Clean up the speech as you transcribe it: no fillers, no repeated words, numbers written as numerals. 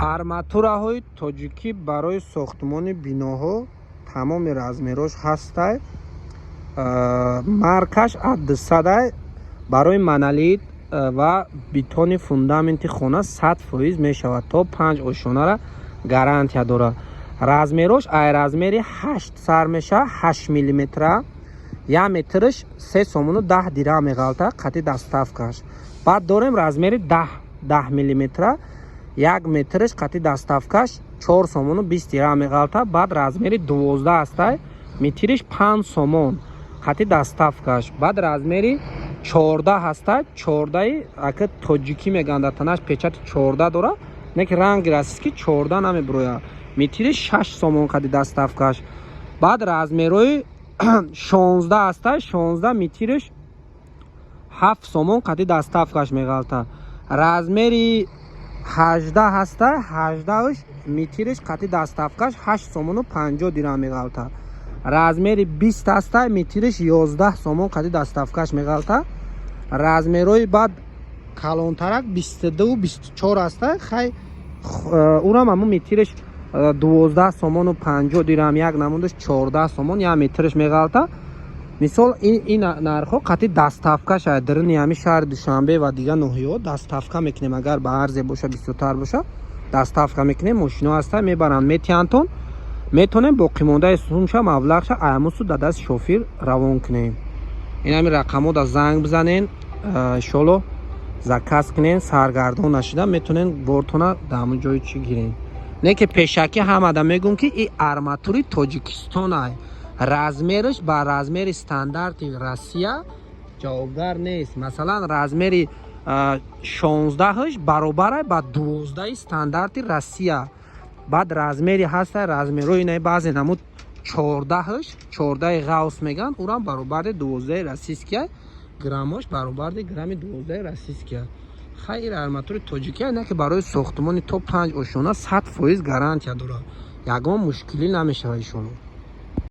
Арматураҳои тоҷикӣ барои сохтмони биноҳо тамоми размерош ҳастай. Маркаш аз 200-ай. Барои монолит ва бетони фундаменти хона 100% мешавад, то панҷ ошёнара гарантия дорад. Размерош ай размери 8 сар мешавад, 8 миллиметра. Як метрш 3 сомону 10 дирам меғалта қати доставкаш. Баъд дорем размери 10 миллиметра, як метрш қати доставкаш 4 сомону 20 дирам меғалта. Баъд размери 12 ҳастай, метриш 5 сомон қати доставкаш. Баъд размери 14 ҳастай, чордаи ака тоҷикӣ мегӯянд, дар танаш печати 14 дора, не ки ранги российский 14 намебирояд, метриш 6 сомон қати доставкаш. Баъд размерои 16 ҳастай, 16 метриш 7 сомон қати доставкаш меғалта. Размери 18 ҳаста, ҳаждаҳш метриш қати доставкаш 8 сомону 50 дирам меғалта. Размери 20 ҳаста, метриш 11 сомон қати доставкаш меғалта. Размерои баъд калонтарак 22-у 24 ҳаста. Хай, урам ҳамун метриш 12 сомону 50 дирам, як намудаш 14 сомон як метриш меғалта. Мисол, ин нархҳо қати доставкаш. Даруни ҳами шаҳри Душанбе ва дигар ноҳияҳо доставка мекунем. Агар ба арзе боша, бисёртар боша, доставка мекунем. Мошино ҳаста, мебаранд, метиҳандтон. Метавонем боқимондаи сумша, маблағша аямусу дар дасти шофир равон кунем. Ин ҳами рақамҳо да занг бизанен, иншолло, заказ кунен. Саргардон нашида метавонен бортона дар ҳамун ҷои чӣ гирен. Не ки пешакӣ ҳамада мегӯм, ки и арматури Тоҷикистонай, размераш ба размери стандарти Россия ҷавобгар нест. Масалан, размери 16-аш баробарай ба 12-и стандарти Россия. Баъд размери ҳаста, размерҳои инаи баъзе намуд 14-аш, 14-и ғавс мегӯянд, урам баробари 12-и российския, граммош баробари грамми 12-и российския. Хайр, арматури тоҷикия не ки барои сохтмони то панҷ ошёна 100% гарантия дорад, ягон мушкилӣ намешавад ишоно.